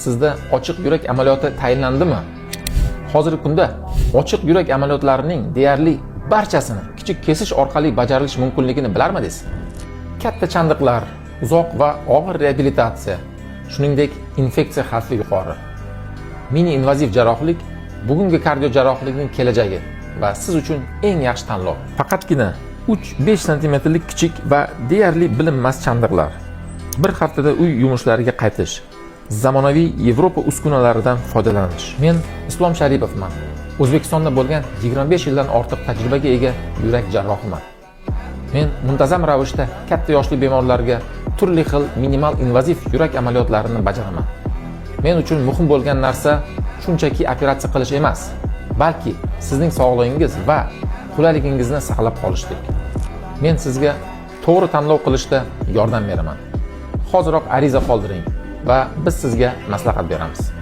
Sizda ochiq yurak amaliyoti tayinlandimi? Hozirgi kunda ochiq yurak amaliyotlarining deyarli barchasini kichik kesish orqali bajarilishi mumkinligini bilarmidingiz? Katta chandiqlar, uzoq va og'ir reabilitatsiya, shuningdek, infeksiya xavfi yuqori. Mini invaziv jarrohlik bugungi kardiojarrohlikning kelajagi va siz uchun eng yaxshi tanlov. Faqatgina 3-5 santimetrlik kichik va deyarli bilinmas chandiqlar. Bir haftada uy yumushlariga qaytish. Zamonaviy Yevropa uskunalaridan foydalanish. Men Islom Sharipovman. O'zbekistonda bo'lgan 25 yildan ortiq tajribaga ega yurak jarrohiman. Men muntazam ravishda katta yoshli bemorlarga turli xil minimal invaziv yurak amaliyotlarini bajaraman. Men uchun muhim bo'lgan narsa shunchaki operatsiya qilish emas, balki sizning sog'lig'ingiz va qulayligingizni saqlab qolishlik. Men sizga to'g'ri tanlov qilishda yordam beraman. Hoziroq ariza qoldiring va biz sizga maslahat beramiz.